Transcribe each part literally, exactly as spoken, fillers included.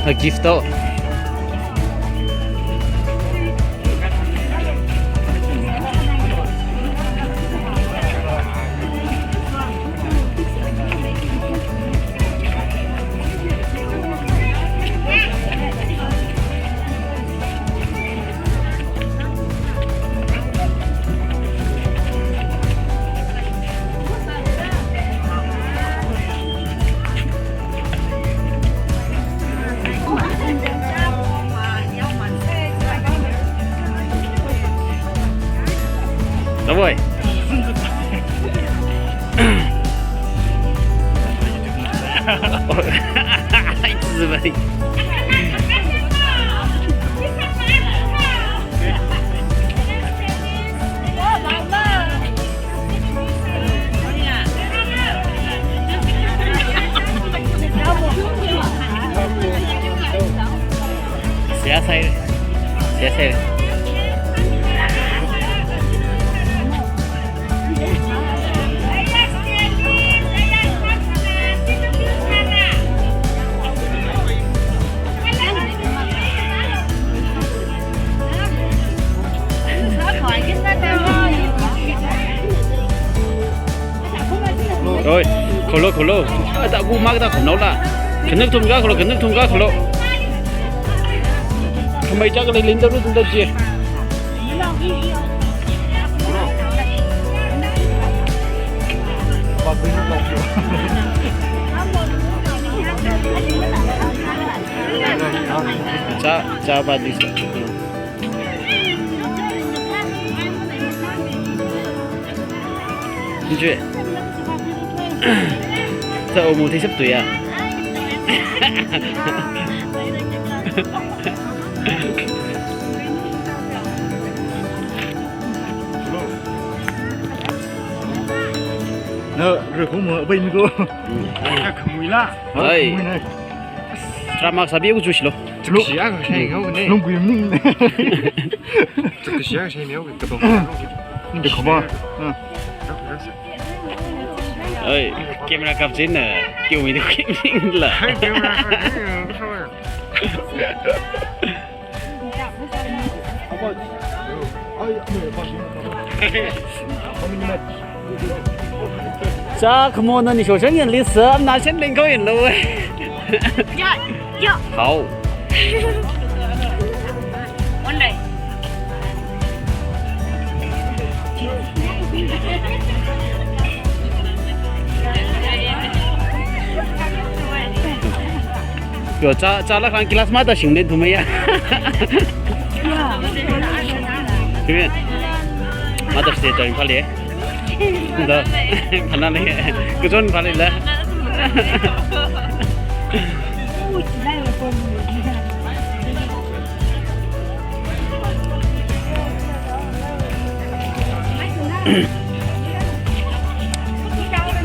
A gift to. Давай. Siya sai. Siya sai. Oi, kholo, kholo. Ada aku mak da kholo la. Kena thum ka kholo, kena thum ka kholo. Khamei chak lei lin da ru thum da ji. Cha, cha ba di sa. Nje. Sa omu thi sap tu ya. Na, re ko mo, bai mi ko. Ka khamui la. Ai. Khamui na. Drama sabi ku chu shilo. Lung, siya ka shai ngau ne. Lung kui ming. Siya ka shai ngau ka dong. Ni ka ba. Ai, camera kap jin na. Kyo mi du kim ming la. Hai, camera kap jin na. Cha, come on, ni shoshan yan li sa, na shen leng ko yan lo. Ya, ya. Hao. One day. Yo, cha, cha la khang class ma ta shing den thumai ya. Kime? Mother's Day ta phale. Da, phana ne. Kujon phale la.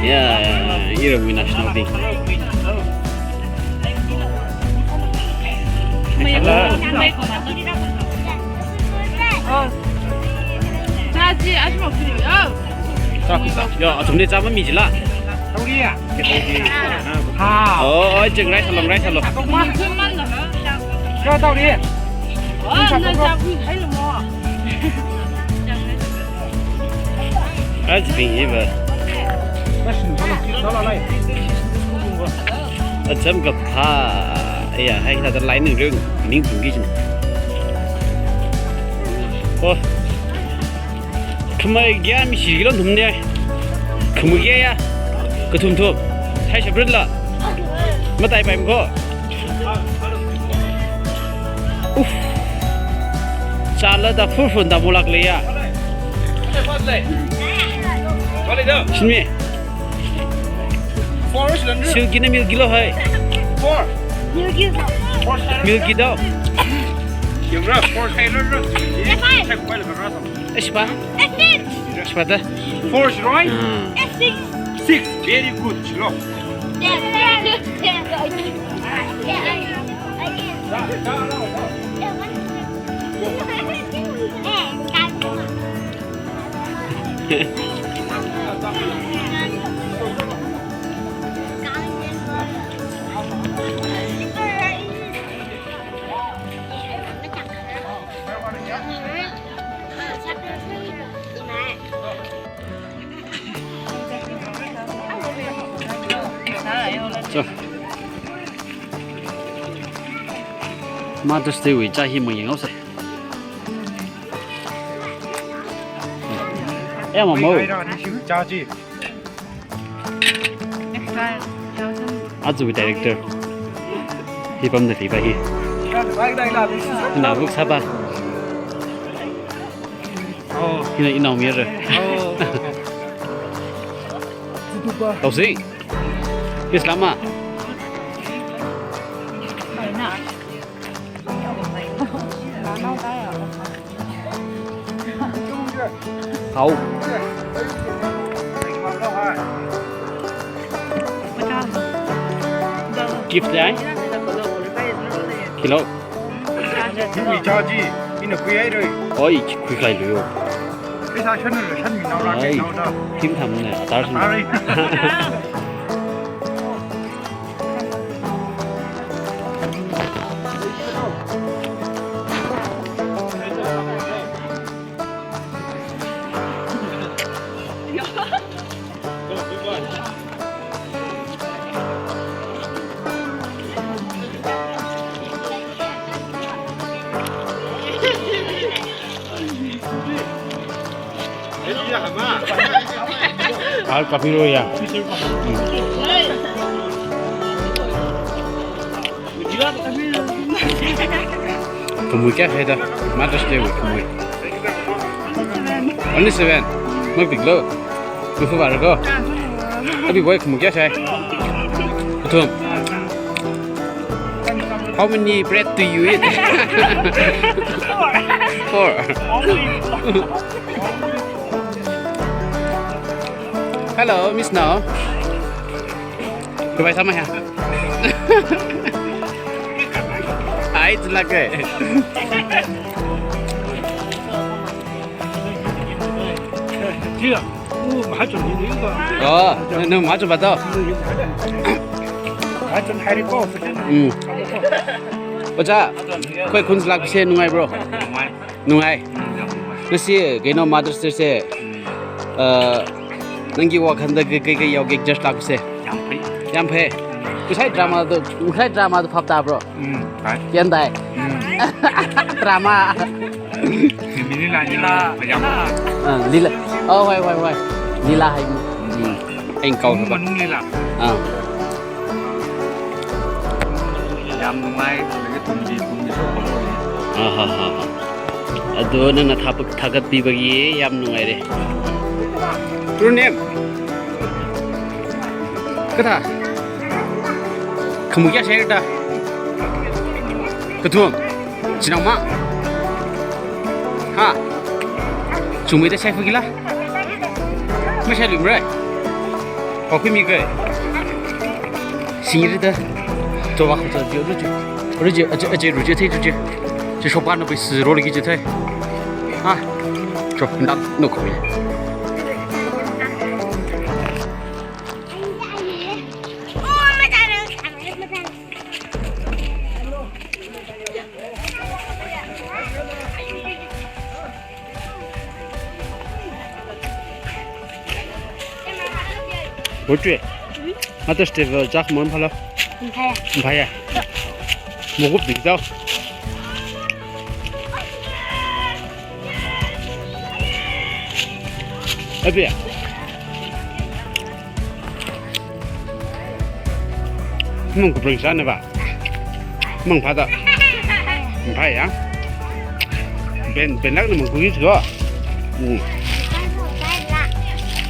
Yeah, yeah, yeah. Iram wina shinobi. Chaji, ashi mo kiri yo. Cha, ya, athumli cha mami jila. Tauri ya. Ha. Oh, oh, cheng rice along, rice along. Cha tauri. Oh, na cha kui hai lo mo. Aji bing iba. Acham ka pha. Ya, hai sa ta line ring ning pung ki jin. Oh. Khamei kya mi shi kilo thum ne. Khamei kya ya. Kathum thum. Hai separate la. Matai pai ko. Uff. Chala da fur fur da bulak le ya. Shimi. Silky na milky lo hai. Milky. Milky do. Espa. Espa da. Four, right? Hmm. Six. Six. Very good. Shilo. Yes. Yes. Yes. Yes. So, Mother's Day wui chā hi mayanghaosei. Yamamo. Aja director. Hi pamda leipa hi. Nawui sāpa. Oh. Hina inao mira. Oh. Tausing. Islam ma. Hao. Gift dai? Kilo. Ui, chaji, ina khuihaira. Oi, khuikhalui yo. Pheisā shanna, shanminao ra, ai, khuinao da. Thim thamna, atar shanna. Atar. Al kapiro ya. Khamui kayā shaida, Mother's Day wui khamui. Only seven. Mapiklo. Lufu barako. Abi boy khamui kayā shai? Kathum. How many bread do you eat? Four. Four. Hello, Miss Nao. Goodbye, sama ya. Ai, tulak eh. Iya. Oh, nang, nang machu bato. Hmm. Oja, khoi khun lak se nungai bro. Nungai. Nasi kino Mother's Day se, uh, nanggi wakhanda kei kei kei yaokek just lak se. Yam phei. Yam phei. Kusai drama do, kusai drama do phap ta bro. Hmm. Hai. Yan dai. Hmm. Drama. Mimi lila, lila, mayam. Ah, lila. Oh, wai, wai, wai. Lila hai. Hmm. Ain kau. Manung lila. Ah. Yam nungai, lagi tumdi, tumdi so komo ni. Ah, ha, ha, ha. Ado nana thapak thakat pi bagi yam nungai re. True name. Katha. Khamui kayā shaida? Kathum. Chinao ma. Ha. Chungmeida shaifa kila. Mashailuimara. Pakhui mi kai. Singrida. Towa khuta di ruji. Ruji, aje, aje ruji thei ruji. Chi shopa na pai si ro lagi chi thei. Ha. Cho, nda no khui. Botwe. Mother's Day va chak mon phalo. Phaya. Phaya. Mogup di tau. Abi. Mung kupring sana ba. Mung phada. Mung phaya. Ben, ben lak na mung kuis ko. Hmm.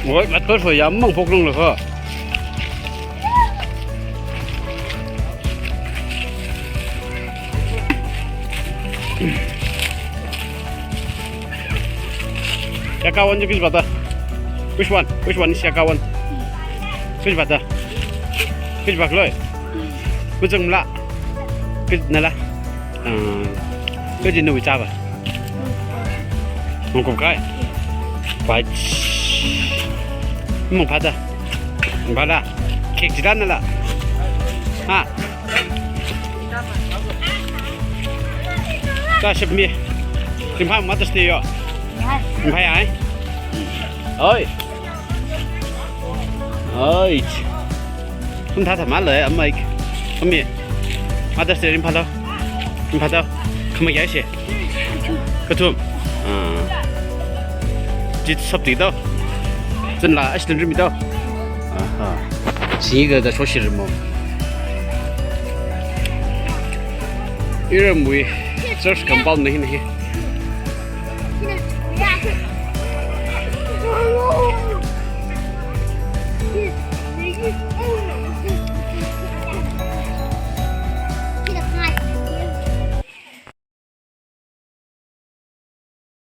Oi, mat ko so ya mung pok nung lo ko. Yakawan je kis bata. Which one? Which one is yakawan? Kis bata. Kis bak loi. Kujang mla. Kis nala. Um, kaji nawui chāva? Mangkup kahai? Pai. Mangphāda. Mangphāda. Cake chila nala. Ha? Chāshapmi. Ringphā Mother's Day yo. Ringphāya ai. Oi. Oi. Kum thātha male, amai. Kami. Mother's Day ringphālo. Ringphāda. Khamayā shi. Kathum. Ah. Jit sop ti do. Zin la, ash dun rim do. Aha. Chi ga da shoshi rimo. Iramwui church compound na hi na hi.